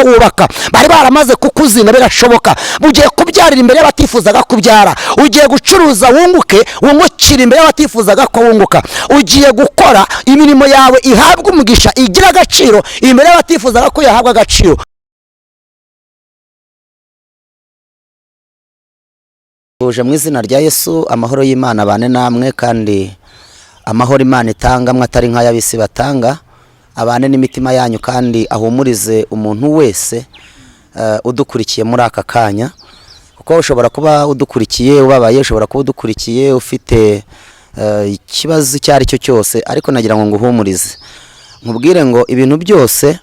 wubaka, bari baramaze kukuzina. Birashoboka, ugiye kubyarira imbere y'abatifuzaga kubyara, ugiye gucuruza wunguke, wungukira imbere y'abatifuzaga ko wunguka, ugiye gukora imirimo yawe ihabwa umugisha, igira agaciro imbere y'abatifuzaga ko yahabwa agaciro. Tuje mu izina rya Yesu, amahoro y'Imana abane namwe, kandi amahoro Imana itanga mwe atari nk'ay'ab'isi batanga, abane n'imitima yanyu kandi ahumurize umuntu wese udukurikiye muri aka kanya, kuko ushobora kuba udukurikiye ubabaye, ushobora kuba udukurikiye ufite ikibazo icyo ari cyo cyose, ariko nagira ngo nguhumurize, nkubwire ngo ibintu byose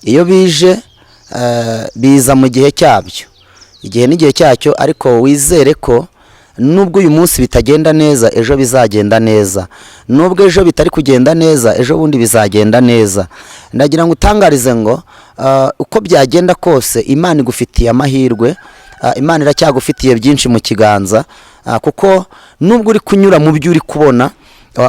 iyo bije biza mu gihe cyabyo, igihe n'igihe cyacyo, ariko wizere ko nubwo uyu munsi bitagenda neza, ejo bizagenda neza, nubwo ejo bitari kugenda neza, ejo bundi bizagenda neza. Ndagira ngo utangarize ngo uko byagenda kose Imana igufitiye amahirwe, Imana iracyagufitiye byinshi mu kiganza, kuko nubwo uri kunyura mu byo uri kubona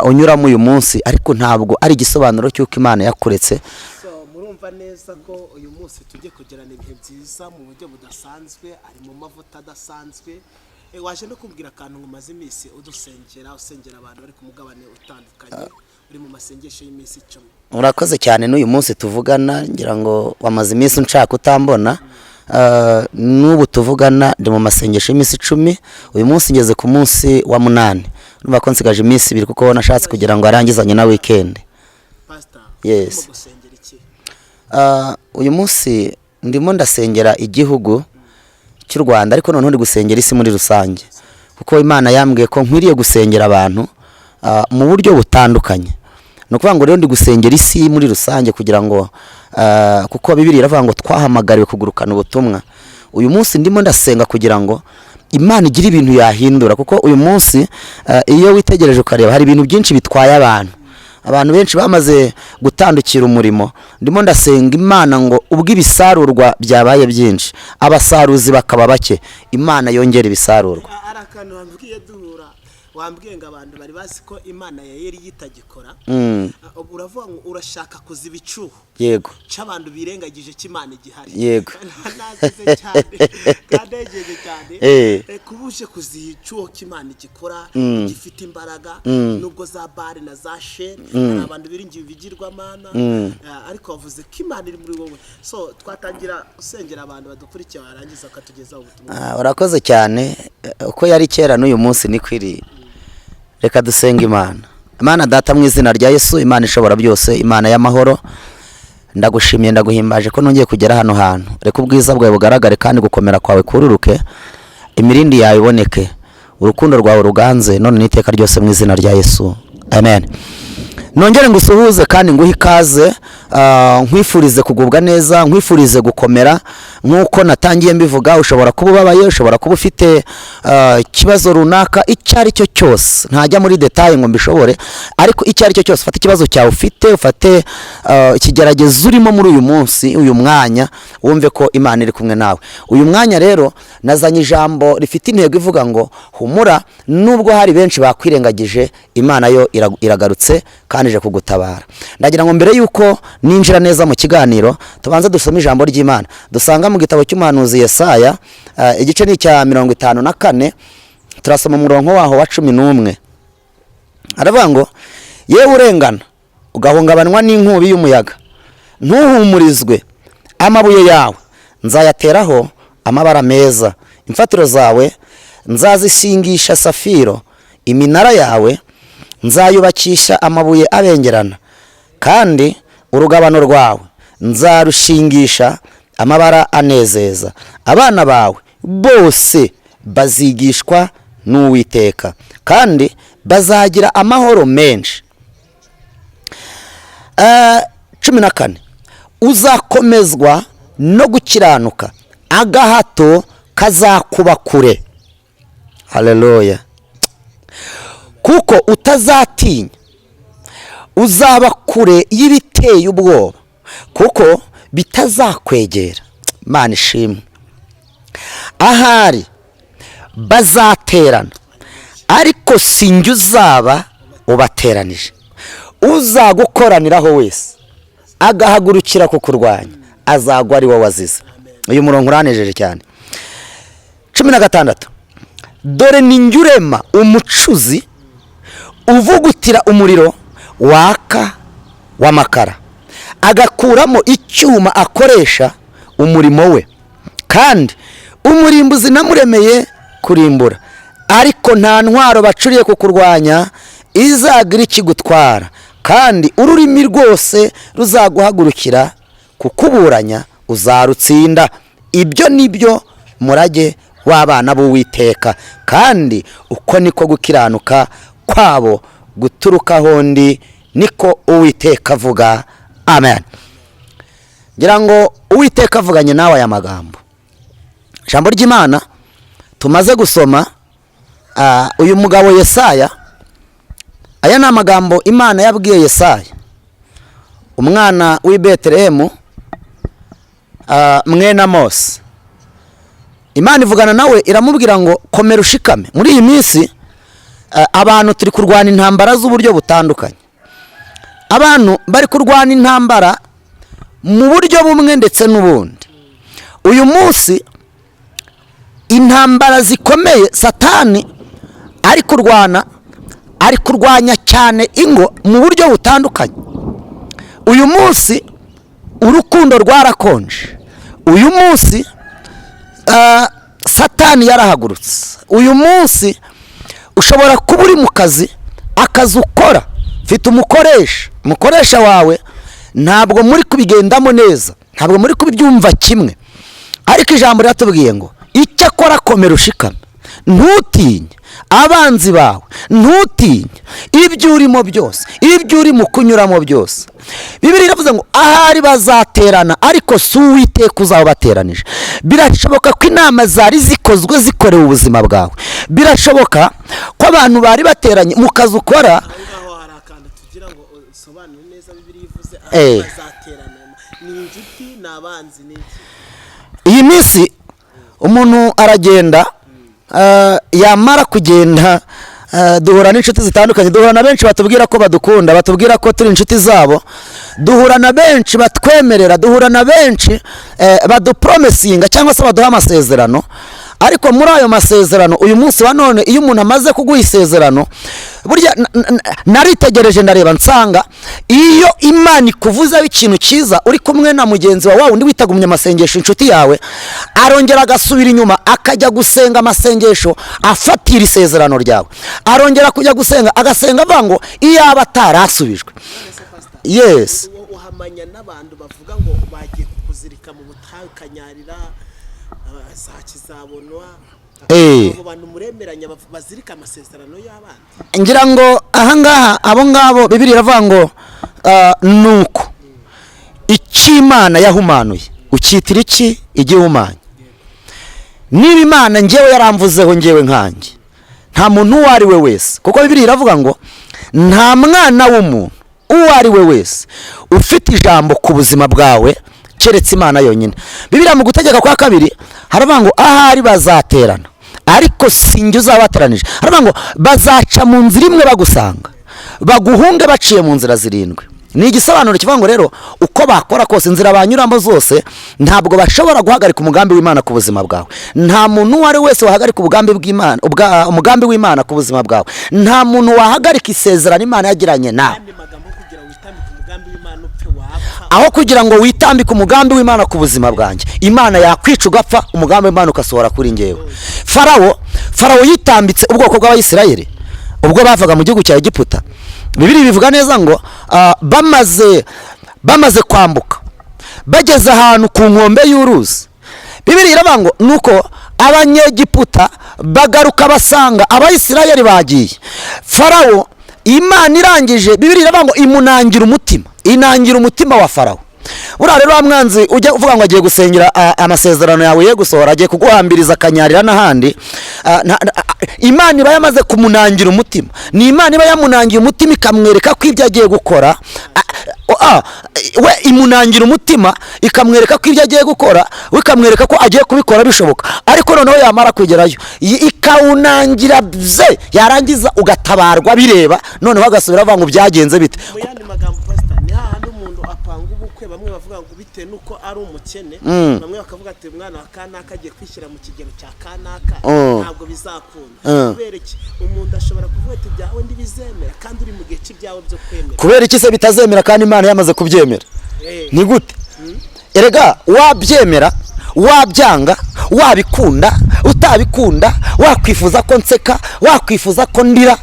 unyuramo uyu munsi, ariko ntabwo ari igisobanuro cy'uko Imana yakuretse. So murumva neza ko uyu munsi tujye kugirana ibihe byiza mu buryo budasanzwe, ari mu mavuta adasanzwe. Waje no kumbwira akantu ngo umaze iminsi udusengera, usengera abantu bari ku mugabane utandukanye, uri mu masengesho y'iminsi 10. Urakoze cyane. N'uyu munsi tuvugana, ngira ngo wamaze iminsi unshaka utambona. N'ubu tuvugana ndi mu masengesho y'iminsi 10, uyu munsi ngeze ku munsi wa 8, urumva ko nsigaje iminsi 2 kuko nashatse kugira ngo arangizanye na weekend. Pastor, Yes. urimo gusengera iki? Uyu munsi ndimo ndasengera igihugu cy'u Rwanda, ariko noneho ndi gusengera isi muri rusange, kuko Imana yambwiye ko nkwiriye gusengera abantu mu buryo butandukanye. Ni ukuvuga ngo rero ndi gusengera isi muri rusange kugira ngo kuko Bibiliya iravuga ngo twahamagariwe kugurukana ubutumwa. Uyu munsi ndimo ndasenga kugira ngo Imana igire ibintu yahindura, kuko uyu munsi iyo witegereje ukareba hari ibintu byinshi bitwaye abantu, abantu benshi bamaze gutandukira umurimo. Ndimo ndasenga Imana ngo ubwo ibisarurwa byabaye byinshi, abasaruzi bakaba bake, Imana yongera ibisarurwa. Ari akantu wambwiye duhura, wambwiye ngo abantu bari bazi ko Imana ya Eliya itagikora. Ubu uravuga ngo urashaka kuziba icyuho Yego. cy'abantu birengagije ko Imana igihari. Yego. Nazize cyane kandi yegeje cyane. Kuba uje kuziha icyuho cy'Imana igikora, gifite imbaraga, nubwo za bare na za sheri hari abantu biringiye ibigirwamana, ariko wavuze ko Imana iri muri wowe. So twatangira usengera abantu badukurikiye, warangiza ukatugezaho ubutumwa. Urakoze cyane. Uko yari kera n'uyu munsi niko iri. Reka dusenga Imana. Imana Data, mu izina rya Yesu, Imana ishobora byose, Imana y'amahoro, ndagushimiye, ndaguhimbaje ko nongeye kugera hano hantu. Reka ubwiza bwawe bugaragare kandi gukomera kwawe kururuke, imirindi yawe iboneke, urukundo rwawe ruganze none n'iteka ryose, mu izina rya Yesu, amen. Nongere ngusuhuze kandi nguhe ikaze, nkwifurize kugubwa neza, nkwifurize gukomera. Nk'uko natangiye mbivuga, ushobora kuba ubabaye, ushobora kuba ufite ikibazo runaka, icyo ari cyo cyose, ntajya muri détails ngo mbishobore, ariko icyo ari cyo cyose, ufate ikibazo cyawe ufite, ufate ikigeragezo urimo muri uyu munsi, uyu mwanya, wumve ko Imana iri kumwe nawe. Uyu mwanya rero nazanye ijambo rifite intego ivuga ngo humura, nubwo hari benshi bakwirengagije, Imana yo iragarutse kandi ije kugutabara. Ndagira ngo mbere yuko ninjira neza mu kiganiro, tubanze dusome ijambo ry'Imana dusanga mu gitabo cy'umuhanuzi Yesaya, igice ni icya 54, turasoma umurongo waho wa 11. Aravuga ngo: "Yewe urengana ugahungabanwa n'inkubi y'umuyaga, ntuhumurizwe, amabuye yawe nzayateraho amabara meza, imfatiro zawe nzazishingisha safiro, iminara yawe nzayubakisha amabuye abengerana, kandi urugabano rwawe nzarushingisha amabara anezeza. Abana bawe bose bazigishwa n'Uwiteka, kandi bazagira amahoro menshi." 14: "Uzakomezwa no gukiranuka, agahato kazakuba kure." Haleluya! "Kuko utazatinya, uzaba kure y'ibiteye ubwoba, kuko bitazakwegera." Imana ishimwe. "Ahari bazaterana, ariko si njye uzaba ubateranije. Uzagukoraniraho wese agahagurukira kukurwanya azagwa ari wowe azize. Uyu murongo uranejeje cyane. 16: "Dore ni njye urema umucuzi uvugutira umuriro waka w'amakara, agakuramo icyuma akoresha umurimo we, kandi umurimbuzi namuremeye kurimbura. Ariko nta ntwaro bacuriye kukurwanya izagira ikigutwara, kandi ururimi rwose ruzaguhagurukira kukuburanya uzarutsinda. Ibyo ni byo murage w'abana b'Uwiteka, kandi uko niko gukiranuka kwabo guturuka ndi, niko Uwiteka avuga." Amen. Ngira ngo Uwiteka avuganye nawe aya magambo. Ijambo ry'Imana tumaze gusoma, uyu mugabo Yesaya, aya ni amagambo Imana yabwiye Yesaya, umwana w'i Betelehemu, mwene Amosi. Imana ivugana nawe, iramubwira ngo: "Komera ushikame." Muri iyi minsi abantu turi kurwana intambara z'uburyo butandukanye. Abantu bari kurwana intambara mu buryo bumwe ndetse n'ubundi. Uyu munsi intambara zikomeye Satani ari kurwana, ari kurwanya cyane ingo mu buryo butandukanye. Uyu munsi urukundo rwarakonje. Uyu munsi Satani yarahagurutse. Uyu munsi ushobora kuba uri mu kazi, akazi ukora, mfite umukoresha, umukoresha wawe ntabwo muri kubigendamo neza, ntabwo muri kubyumva kimwe. Ariko ijambo riratubwiye ngo: "Icyakora komera ushikame, ntutinye abanzi bawe, ntutinye ibyo urimo byose, ibyo uri mu kunyuramo byose." Bibiliya iravuze ngo: "Ahari bazaterana, ariko si Uwiteka uzaba bateranije." Birashoboka ko inama zari zikozwe zikorewe ubuzima bwawe, birashoboka ko abantu bari bateranye mu kazi ukora. Aho ngaho hari akantu tugira ngo usobanure neza. Bibiliya ivuze aho bazaterana, ni inshuti, ni abanzi, ni iki? Iyi minsi umuntu aragenda, yamara kugenda, duhura n'inshuti zitandukanye, duhura na benshi batubwira ko badukunda, batubwira ko turi inshuti zabo, duhura na benshi batwemerera, duhura na benshi badupromisinga cyangwa se baduha amasezerano. Ariko muri ayo masezerano, uyu munsi wa none, iyo umuntu amaze kuguha isezerano, burya naritegereje ndareba nsanga iyo Imana ikuvuzeho ikintu cyiza uri kumwe na mugenzi wawe, wa wundi witaga umunyamasengesho, inshuti yawe, arongera agasubira inyuma akajya gusenga amasengesho afatira isezerano ryawe, arongera kujya gusenga, agasenga avuga ngo iyaba atarasubijwe. None se pastor, Yes. uhamanya n'abantu bavuga ngo bagiye kukuzirika mu butayu ukanyarira, za kizabonwa? Abo bantu muremeranya bazirika amasezerano y'abandi? Ngira ngo ahangaha abo ngabo, Bibiliya iravuga ngo nuko icyo Imana yahumanuye ukitira iki igihumanya. Niba Imana ngewe yaramvuzeho, ngewe nkanjye, nta muntu uwo ari we wese, kuko Bibiliya iravuga ngo nta mwana w'umuntu uwo ari we wese ufite ijambo ku buzima bwawe keretse Imana yonyine. Bibiliya mu Gutegeka kwa Kabiri haravuga ngo: "Ahari bazaterana, ariko si njye uzabateranije." Haravuga ngo: "Bazaca mu nzira imwe bagusanga, baguhunge baciye mu nzira zirindwi." Ni igisobanuro kivuga ngo rero uko bakora kose, inzira banyuramo zose, ntabwo bashobora guhagarika umugambi w'Imana ku buzima bwawe. Nta muntu uwo ari we wese wahagarika umugambi bw'Imana, umugambi w'Imana ku buzima bwawe. Nta muntu wahagarika isezerano Imana yagiranye nawe. Andi magambo, kugira ngo witambike umugambi w'Imana upfe, wapfa. Aho kugira ngo witambike umugambi w'Imana ku buzima bwanjye, Imana yakwica ugapfa, umugambi w'Imana ugasohora kuri ngewe. Farawo yitambitse ubwoko bw'Abayisirayeli ubwo bavaga mu gihugu cya Egiputa. Bibiliya bivuga neza ngo bamaze kwambuka, bageze ahantu ku nkombe y'uruzi, Bibiliya iravuga ngo nuko Abanyegiputa bagaruka basanga Abayisirayeli bagiye. Farawo, Imana irangije, Bibiliya iravuga ngo imunangira umutima, inangira umutima wa Farawo. Buriya rero wa mwanzi ujya uvuga ngo agiye gusengera amasezerano yawe ye gusohora, agiye kuguhambiriza akanyarira n'ahandi, Imana iba yamaze kumunangira umutima. Ni Imana iba yamunangiye umutima, ikamwereka ko ibyo agiye gukora, we imunangira umutima ikamwereka ko ibyo agiye gukora, we ikamwereka ko agiye kubikora bishoboka. Ariko noneho yamara kugerayo ikawunangira bye, yarangiza ugatabarwa bireba, noneho agasubira avuga ngo byagenze bite? Mu yandi magambo, pastor, ni hahandi umuntu apanga ubukwe, bamwe bavuga ngo bitewe Bitewe n'uko ari umukene, Mm. bamwe bakavuga ati: "Umwana wa kanaka agiye kwishyira mu kigero cya kanaka, ntabwo bizakunda." Kubera iki? Umuntu ashobora kuvuga ati: "Ibyawe ntibizemera," kandi uri mu gihe cy'ibyawe byo kwemera. Kubera iki se bitazemera kandi Imana yamaze kubyemera? Ni gute? Erega wabyemera, wabyanga, wabikunda, utabikunda, wakwifuza ko nseka, wakwifuza ko ndira,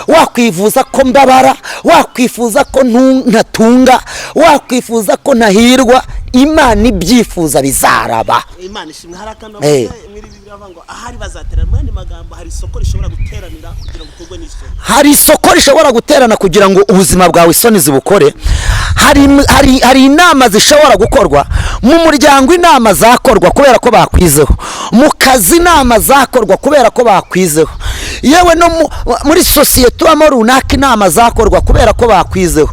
wakwifuza ko mbabara, wakwifuza ko ntatunga, wakwifuza ko ntahirwa, Imana ibyifuza bizaraba. Imana ishimwe. Hari akantu bavuze muri Bibiliya, bavuga ngo ahari bazaterana. Mu yandi magambo, hari isoko rishobora guteranira kugira ngo ukorwe n'isoko. Hari isoko rishobora guterana kugira ngo ubuzima bwawe isoni zibukore. Hari inama zishobora gukorwa mu muryango, inama zakorwa kubera ko bakwizeho mu kazi, inama zakorwa kubera ko bakwizeho, yewe no muri sosiyete ubamo runaka, inama zakorwa kubera ko bakwizeho.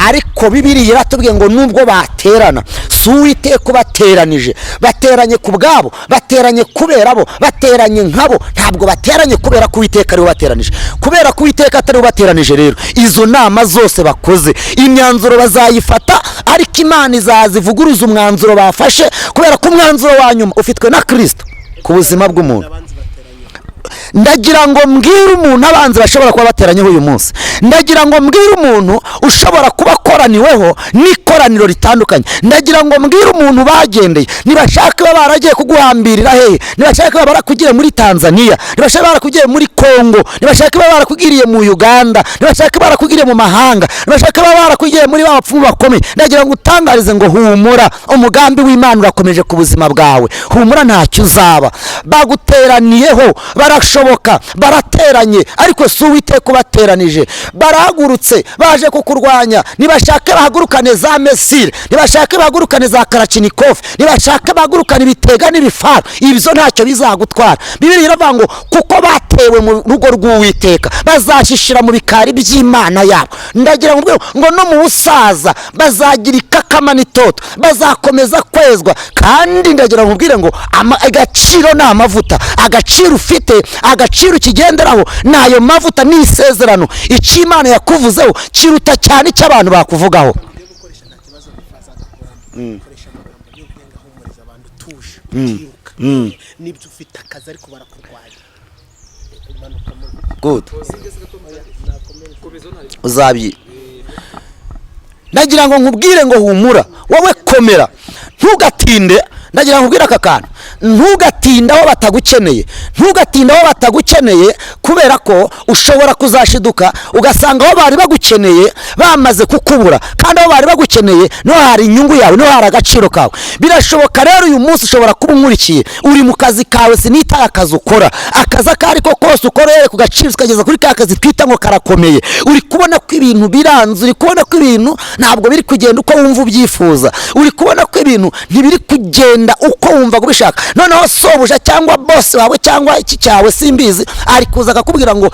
Ariko Bibiriya iratubwiye ngo nubwo baterana, si Uwiteka ubateranije. Bateranye ku bwabo, bateranye kubera bo, bateranye nkabo, ntabwo bateranye kubera ko Uwiteka ariwe ubateranije. Kubera ko Uwiteka atari we ubateranije rero, izo nama zose bakoze, imyanzuro bazayifata, ariko Imana izazivuguruza umwanzuro bafashe, kubera ko umwanzuro wa nyuma ufitwe na Kirisito ku buzima bw'umuntu. Abanzi bateranye. Ndagira ngo mbwire umuntu abanzi bashobora kuba bateranyeho uyu munsi. Ndagira ngo mbwire umuntu ushobora kuba akoraniweho n'ikoraniro ritandukanye. Ndagira ngo mbwire umuntu bagendeye. Nibashaka baba baragiye kuguhambirira hehe, nibashaka baba barakugiriye muri Tanzania, nibashaka barakugiriye muri Kongo, nibashaka baba barakugiriye mu Uganda, nibashaka barakugiriye mu mahanga, nibashaka baba barakugiriye muri ba bapfumu bakomeye, ndagira ngo utangarize ngo humura, umugambi w'Imana urakomeje ku buzima bwawe. Humura, ntacyo uzaba. Baguteraniyeho, barashoboka, barateranye, ariko si Uwiteka ubateranije. Barahagurutse baje kukurwanya. Nibashake bahagurukane za missile, nibashake bahagurukane za kalachnikov, nibashake bahagurukane ibitega n'ibifaru, ibyo ntacyo bizagutwara. Bibiliya iravuga ngo kuko batewe mu rugo rw'Uwiteka, bazashishira mu bikari by'Imana yabo. Ndagira ngo mbwire ngo no mu busaza bazagira ikakama n'itoto, bazakomeza kwezwa. Kandi ndagira ngo nkubwire ngo agaciro ni amavuta. Agaciro ufite, agaciro ukigenderaho ni ayo mavuta, ni isezerano. Icyo Imana yakuvuzeho kiruta cyane icyo abantu bakuvugaho. Ugiye gukoresha, nta kibazo bazagukuramo. Koresha amagambo y'ubwenge ahumuriza abantu, utuje, utiruka. Nibyo, ufite akazi ariko barakurwanya. Umanuka mu Good. Uzabyi ndagira ngo nkubwire ngo humura, wowe komera, ntugatinde. Ndagira ngo nkubwire aka kantu: ntugatinde aho batagukeneye, ntugatinde aho batagukeneye, kubera ko ushobora kuzashiduka ugasanga aho bari bagukeneye bamaze kukubura, kandi aho bari bagukeneye niho hari inyungu yawe, niho hari agaciro kawe. Birashoboka rero, uyu munsi ushobora kuba unkurikiye uri mu kazi kawe. Sinitaye akazi ukora, akazi ako ari ko kose ukora, uhereye ku gaciro ukageza kuri ka kazi twita ngo karakomeye, uri kubona ko ibintu biranze, uri kubona ko ibintu ntabwo biri kugenda uko wumva ubyifuza, uri kubona ko ibintu ntibiri kugenda uko wumva ubishaka. Noneho sobuja cyangwa boss wawe cyangwa iki cyawe simbizi, ari kuza akakubwira ngo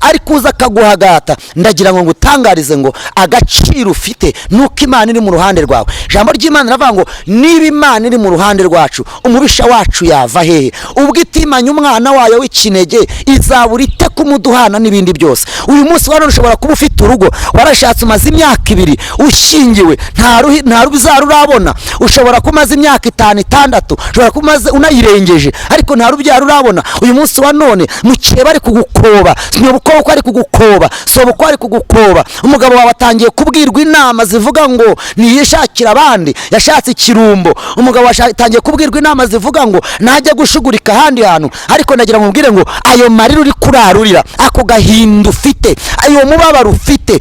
ari kuza akaguhagata. Ndagira ngo ngutangarize ngo agaciro ufite nuko Imana iri mu ruhande rwawe. Ijambo ry'Imana riravuga ngo niba Imana iri mu ruhande rwacu, umubisha wacu yava hehe? Ubwo itimanye umwana wayo w'ikinege, izabura ite kumuduhana n'ibindi byose? Uyu munsi wa none ushobora kuba ufite urugo, warashatse, umaze imyaka 2 ushyingiwe, nta rubyaro urabona. Ushobora kuba umaze imyaka 5, 6, ushobora kuba umaze unayirengeje, ariko nta rubyaro urabona. Uyu munsi wa none mukeba ari kugukoba, nyobukobwa ari kugukoba, sobukwe ari kugukoba, umugabo wawe atangiye kubwirwa inama zivuga ngo ntiyishakire abandi, yashatse ikirumbo. Umugabo atangiye kubwirwa inama zivuga ngo najya gushugurika ahandi hantu. Ariko ndagira ngo mubwire ngo ayo marira uri kurarurira, ako gahinda ufite, ayo mubabaro ufite,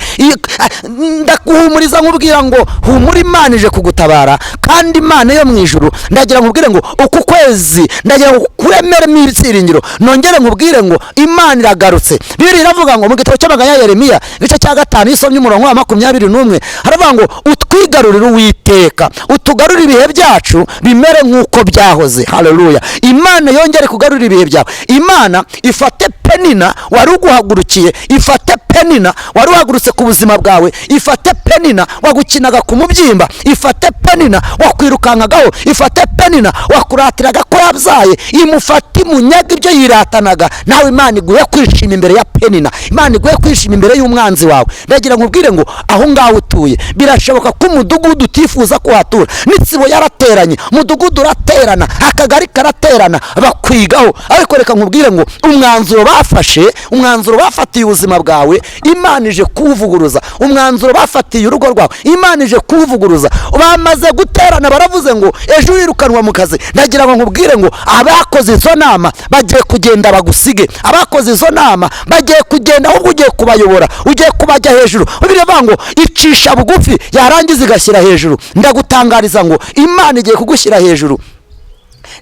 ndaguhumuriza nkubwira ngo humura, Imana ije kugutabara. Kandi Imana yo mu ijuru, ndagira ngo nkubwire ngo uku kwezi ndagira ngo kuremeremo ibyiringiro. Nongere nkubwire ngo Imana iragarutse. Bibiliya iravuga ngo mu gitabo cy'amaganya ya Yeremiya, igice cya 5, iyo usomye umurongo wa 21, haravuga ngo utwigarurire Uwiteka, utugarurire ibihe byacu bimere nk'uko byahoze. Haleluya! Imana yongere kugarura ibihe byawe. Imana ifate Penina wari uguhagurukiye, ifate Penina wari uhagurutse ku buzima bwawe, ifate Penina wagukinaga ku mubyimba, ifate Penina wakwirukankagaho, ifate Penina wakuratiraga ko yabyaye imufata imunyaga ibyo yiratanaga. Nawe Imana iguhe kwishima imbere ya Penina, Imana iguhe kwishima imbere y'umwanzi wawe. Ndagira ngo ubwire ngo aho ngaho utuye birashoboka ko umudugudu utifuza kuhatura, n'itsibo yarateranye, umudugudu uraterana, akagari karaterana, bakwigaho. Ariko reka nkubwire ngo umwanzuro bafashe, umwanzuro bafatiye ubuzima bwawe, Imana ije kuwuvuguruza. Umwanzuro bafatiye urugo rwawe, Imana ije kuwuvuguruza. Bamaze guterana baravuze ngo ejo urirukanwa mu kazi. Ndagira ngo nkubwire ngo abakoze izo nama bagiye kugenda bagusige, abakoze izo nama bagiye kugenda, ahubwo ugiye kubayobora, ugiye kubajya hejuru. Biravuga ngo icisha bugufi yarangiza igashyira hejuru. Ndagutangariza ngo Imana igiye kugushyira hejuru.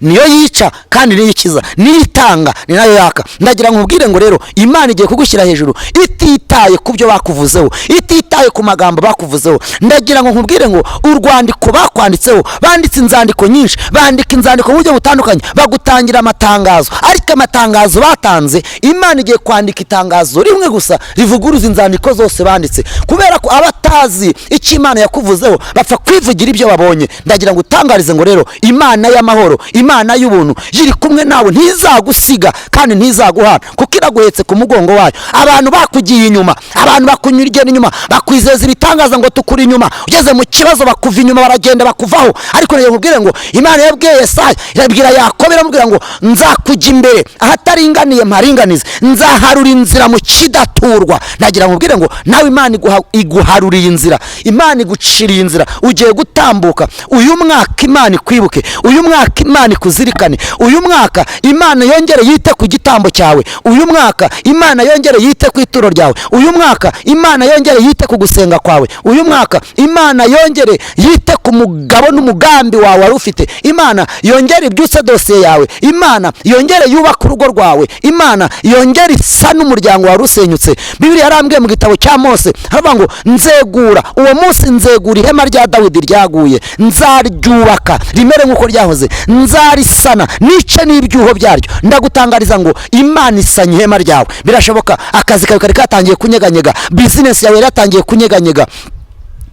Niyo yica kandi niyo ikiza, niyo itanga ni nayo yaka. Ndagira ngo nkubwire ngo rero Imana igiye kugushyira hejuru ititaye ku byo bakuvuzeho, ititaye ku magambo bakuvuzeho. Ndagira ngo nkubwire ngo urwandiko bakwanditseho, banditse inzandiko nyinshi, bandika inzandiko mu buryo butandukanye, bagutangira amatangazo, ariko amatangazo batanze Imana igiye kwandika itangazo rimwe gusa rivuguruza inzandiko zose banditse, kubera ko abatazi icyo Imana yakuvuzeho bapfa kwivugira ibyo babonye. Ndagira ngo utangarize ngo rero Imana y'amahoro, Imana y'ubuntu yiri kumwe nawe, ntizagusiga kandi ntizaguhana, kuko iraguhetse ku mugongo wayo. Abantu bakugiye inyuma, abantu bakunyura inyuma, bakwizeza ibitangaza ngo tukuri inyuma, ugeze mu kibazo bakuva inyuma, baragenda bakuvaho. Ariko rero nkubwire ngo Imana yabwiye Yesaya, irabwira Yakobo, iramubwira ngo nzakujya imbere ahataringaniye mparinganize, nzaharura inzira mu kidaturwa. Ndagira ngo nkubwire ngo nawe Imana iguharuriye inzira, Imana iguciriye inzira, ugiye gutambuka. Uyu mwaka Imana ikwibuke, uyu mwaka Imana ikuzirikane, uyu mwaka Imana yongere yite ku gitambo cyawe, uyu mwaka Imana yongere yite ku ituro ryawe, uyu mwaka Imana yongere yite ku gusenga kwawe, uyu mwaka Imana yongere yite ku mugabo n'umugambi wawe wari ufite, Imana yongere ibyutse dosiye yawe, Imana yongere yubake urugo rwawe, Imana yongere isa n'umuryango wari usenyutse. Bibiliya yarambwiye mu gitabo cya Mose haravuga ngo nzegura uwo munsi, nzegura ihema rya Dawidi ryaguye, nzaryubaka rimere nk'uko ryahoze, nzarisana nice n'ibyuho byaryo. Ndagutangariza ngo Imana isanye ihema ryawe. Birashoboka akazi kawe kari katangiye kunyeganyega, business yawe yaratangiye kunyeganyega,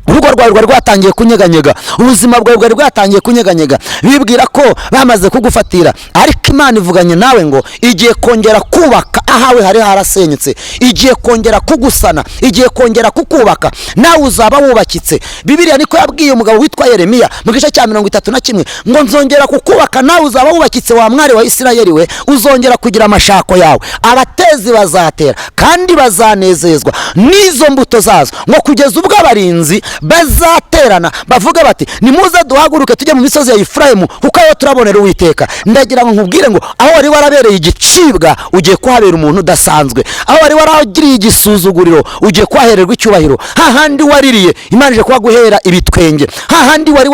urugo rwawe rwari rwatangiye kunyeganyega, ubuzima bwawe bwari bwatangiye kunyeganyega, bibwira ko bamaze kugufatira. Ariko Imana ivuganye nawe ngo igiye kongera kubaka ahawe hari harasenyutse, igiye kongera kugusana, igiye kongera kukubaka, nawe uzaba wubakitse. Bibiliya niko yabwiye umugabo witwa Yeremiya mu gice cya 31 ngo nzongera kukubaka nawe uzaba wubakitse, wa mwari wa Isirayeli we, uzongera kugira amashako yawe, abatezi bazatera kandi bazanezezwa n'izo mbuto zazo, ngo kugeza ubwo abarinzi bazaterana bavuga bati nimuze duhaguruke tujye mu misozi ya Efurayimu kuko aho turabonera Uwiteka. Ndagira ngo nkubwire ngo aho wari warabereye igicibwa ugiye kuhabera umuntu udasanzwe, aho wari waragiriye igisuzuguriro ugiye kuhahererwa icyubahiro, hahandi waririye Imana ije kuhaguhera ibitwenge, hahandi wari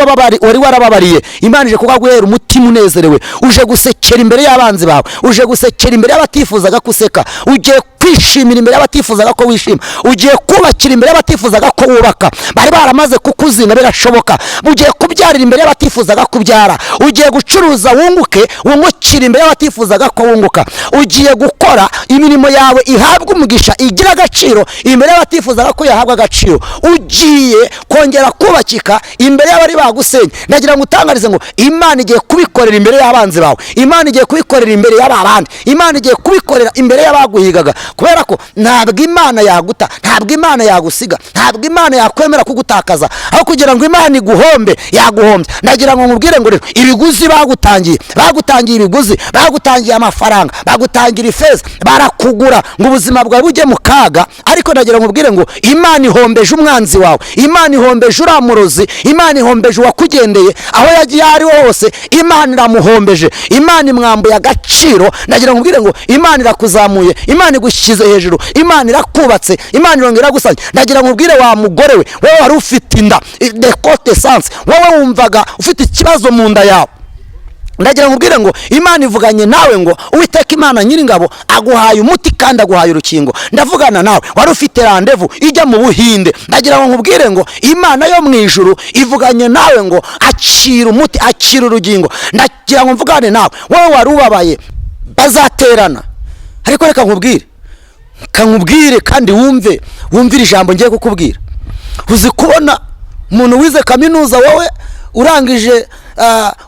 warababariye Imana ije kuhaguhera umutima unezerewe. Uje gusekera imbere y'abanzi bawe, uje gusekera imbere y'abatifuzaga kuseka, ugiye kwishimira imbere y'abatifuzaga ko wishima, ugiye kubakira imbere y'abatifuzaga ko wubaka, bari baramaze kukuzinga birashoboka, ugiye kubyarira imbere y'abatifuzaga kubyara, ugiye gucuruza wunguke, wungukira imbere y'abatifuzaga ko wunguka, ugiye gukora imirimo yawe ihabwa umugisha igira agaciro imbere y'abatifuzaga ko yahabwa agaciro, ugiye kongera kubakika imbere y'abari bagusenye. Ndagira ngo utangarize ngo Imana igiye kubikorera imbere y'abanzi bawe, Imana igiye kubikorera imbere y'ababandi, Imana igiye kubikorera imbere y'abaguhigaga, kubera ko ntabwo Imana yaguta, ntabwo Imana yagusiga, ntabwo Imana yakwemera kugutakaza. Aho kugira ngo Imana iguhombe yaguhombye. Ndagira ngo nkubwire ngo rero ibiguzi bagutangiye, bagutangiye ibiguzi, bagutangiye amafaranga, bagutangira ifeza, barakugura ngo ubuzima bwawe bujye mu kaga. Ariko ndagira ngo nkubwire ngo Imana ihombeje umwanzi wawe, Imana ihombeje uramurozi, Imana ihombeje uwakugendeye aho yagiye ari hose, Imana iramuhombeje, Imana imwambuye agaciro. Ndagira ngo nkubwire ngo Imana irakuzamuye, Imana igushyize hejuru, Imana irakubatse, Imana irongera gusanya. Ndagira ngo nkubwire wa mugore we, wowe wari ufite inda decote sans, wowe wumvaga ufite ikibazo mu nda yawe, ndagira ngo nkubwire ngo Imana ivuganye nawe ngo Uwiteka Imana nyiringabo aguhaye umuti kandi aguhaye urukingo. Ndavugana nawe wari ufite randevu ijya mu Buhinde, ndagira ngo nkubwire ngo Imana yo mu ijuru ivuganye nawe ngo akira umuti, akira urugingo. Ndagira ngo mvugane nawe wowe wari ubabaye, bazaterana. Ariko reka nkubwire, kankubwire kandi wumve, wumvire ijambo ngiye kukubwira. Uzi kubona umuntu wize kaminuza, wowe urangije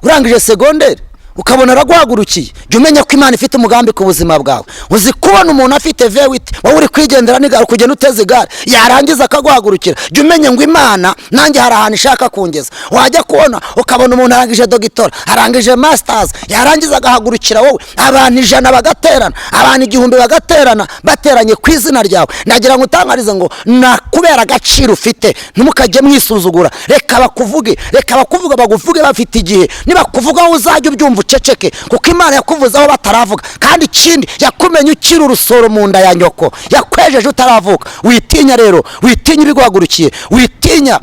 urangije segonderi, ukabona araguhagurukiye, jya umenya ko Imana ifite umugambi ku buzima bwawe. Uzi kubona umuntu afite V8, wowe uri kwigendera n'igare, kugenda uteze igare, yarangiza akaguhagurukira, jya umenya ngo Imana nanjye hari ahantu ishaka kungeza. Wajya kubona ukabona umuntu arangije doctorat, arangije masters, yarangiza agahagurukira wowe, abantu 100 bagaterana, abantu 1000 bagaterana, bateranye ku izina ryawe. Nagira ngo utangarize ngo nakubera agaciro ufite, ntimukajye mwisuzugura. Reka bakuvuge, reka bakuvuga, baguvuge bafite igihe. Nibakuvuga wowe uzajya ubyumva uceceke, kuko Imana yakuvuzeho bataravuga. Kandi ikindi, yakumenye ukiri urusoro mu nda ya nyoko, yakwejeje utaravuka. Witinya rero, witinya ibiguhagurukiye, witinya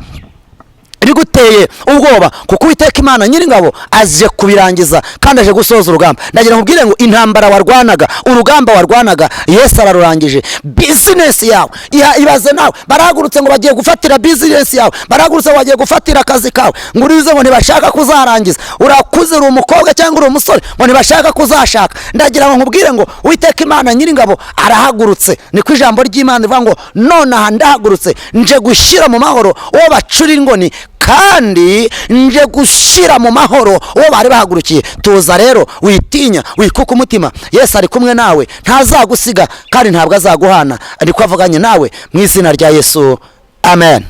ibiguteye ubwoba, kuko Uwiteka Imana Nyiringabo aje kubirangiza kandi aje gusoza urugamba. Ndagira ngo ubwire ngo intambara warwanaga, urugamba warwanaga, Yesu ararurangije. Bizinesi yawe, ibaze nawe, barahagurutse ngo bagiye gufatira bizinesi yawe, barahagurutse ngo bagiye gufatira akazi kawe, ngo urize ngo ntibashaka kuzarangiza, urakuze, uri umukobwa cyangwa uri umusore, ngo ntibashaka kuzashaka. Ndagira ngo nkubwire ngo Uwiteka Imana Nyiringabo arahagurutse. Niko ijambo ry'Imana rivuga ngo nonaha ndahagurutse, nje gushyira mu mahoro uwo bacura ingoni, kandi nje gushyira mu mahoro uwo bari bahagurukiye. Tuza rero, witinya, wikuka umutima, Yesu ari kumwe nawe, ntazagusiga kandi ntabwo azaguhana. Niko avuganye nawe mu izina rya Yesu, amen.